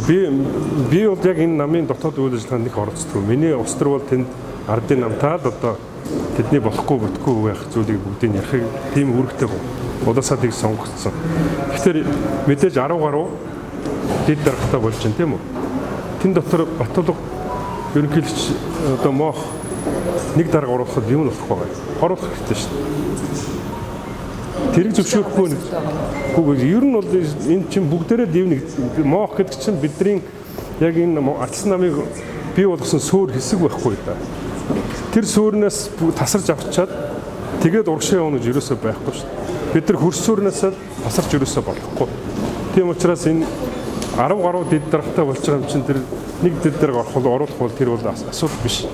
Би бол яг энэ намын дотоод үйл ажиллагаанд их оролцдог. Миний улс төр бол тэнд ардын намтаа л одоо тэдний болохгүй бүтгүй байх зүйлийг бүгдийг ярихыг тийм үүрэгтэй удаасаа тийг сонгогдсон. Тэгэхээр мэдээж 10 гаруй дэд даргатай болж байна, тийм үү? Тэн дотор Батулга ерөнхийлөгч одоо Моох нэг дарга оруулахад юм болох байгаа. Оруулах хэрэгтэй шүү дээ. Тэрийг зөвшөөрөхгүй нэг. Үгүй, ер нь бол энэ чинь бүгдээрээ дэв нэг Моох гэдэг чинь бидний яг энэ ардсан намыг бий болгосон сөөр хэсэг байхгүй да. Тэр сөөрнөөс тасарч авчаад тэгээд урагшаа явна гэж ерөөсөө байхгүй шүү дээ. Бид нар хөрс сөөрнөөс тасарч ерөөсөө болохгүй. Тийм учраас энэ 10 гаруй дэд даргатай болж байгаа юм чинь тэр нэг дэд дарга орох бол оруулах бол тэр бол асуудал биш.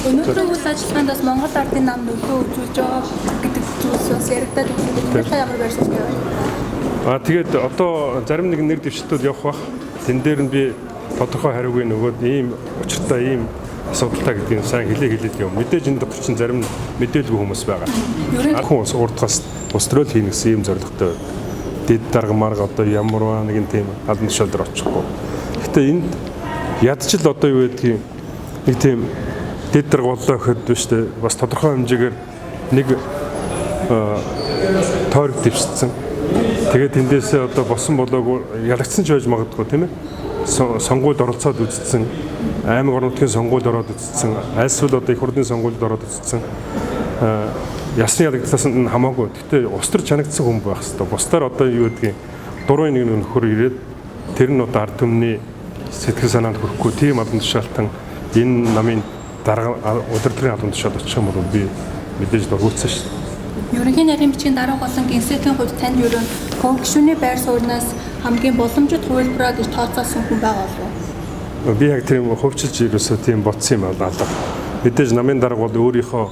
Өнөөдрийн үйл ажиллагаанд бас Монгол Ардын нам нөлөө үзүүлж байгаа гэдэг зүйлс бас яригдаад байна. Та ямар байр суурьтай вэ? Тэгээд одоо зарим нэг нэр дэвшилтүүд явах бах. Тэн дээр нь би тодорхой хариуг нь өгөөд ийм учиртай ийм асуудалтай гэдгийг сайн хэлээд яв. Мэдээж энэ дотор чинь зарим мэдээлгүй хүмүүс байгаа. Хүн ус урдгаас ус төрөл хийнэ гэсэн ийм зорилготой. Дэд дарга марга одоо ямар нэгэн тийм албан тушаал дээр очихгүй. Гэхдээ энд ядчил одоо юу гэдгийг нэг тийм дэд дарга боллоо гэхэд биш үү? Бас тодорхой хэмжээгээр нэг тойрог дэвшсэн. Тэгээд тэндээсээ одоо босон болоогүй ялагдсан ч байж магадгүй, тийм ээ. Сонгуульд оролцоод үзсэн, аймаг орон нутгийн сонгуульд ороод үзсэн, альсвал одоо их хурлын сонгуульд ороод үзсэн. Ясны ялагдлаас нь хамаагүй. Гэхдээ улс төр чанагдсан хүн байх хэвээр. Бусдаар одоо юу гэдгийг дурын нэг нөхөр ирээд тэр нь одоо ард түмний сэтгэл санаанд хүрэхгүй тийм албан тушаалтан энэ намын дарга удирдлагын албан тушаалд очих юм бол би мэдээж дургуутсан шүү дээ. Ерөнхий нарийн бичгийн дарга болон генсекийн хувьд танд ерөн хувь гишүүний байр сууриас хамгийн боломжит хувилбараа гэж тооцоолсон хүн байгаа болов уу? Би яг тийм хувьчилж ерөөсөө тийм бодсон юм алга. Мэдээж намын дарга бол өөрийнхөө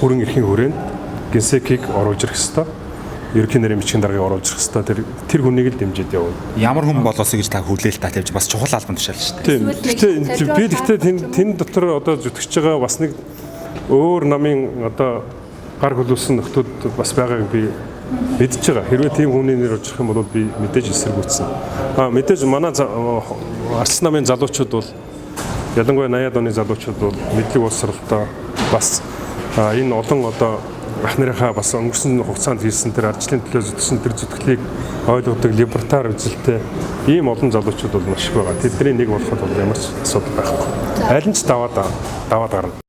бүрэн эрхийн хүрээнд генсекийг оруулж ирэх ёстой. Ерөнхий нарийн бичгийн даргаыг оруулж ирэх ёстой. Тэр хүнийг л дэмжиж явна. Ямар хүн болоосоо гэж та хүлээлт та тавьж бас чухал албан тушаал шүү дээ. Тийм. Гэхдээ би гэхдээ тэн дотор одоо зүтгэж байгаа бас нэг өөр намын одоо гар хөлөөсөн нөхдүүд бас байгааг би мэдж байгаа. Хэрвээ тийм хүний нэр очих юм бол би мэдээж эсэргүүцсэн. Мэдээж манай Арслан намын залуучууд бол ялангуяа 80-ад оны залуучууд бол мэдлэг боловсролтой бас энэ олон одоо ах нарынхаа бас өнгөрсөн хугацаанд хийсэн тэр ардчлалын төлөө зүтгэсэн тэр зүтгэлийг ойлгодог либертар үзэлтэй ийм олон залуучууд бол маш их байгаа. Тэдний нэг болоход бол ямар ч асуудал байхгүй. Аль нь ч даваад гарна.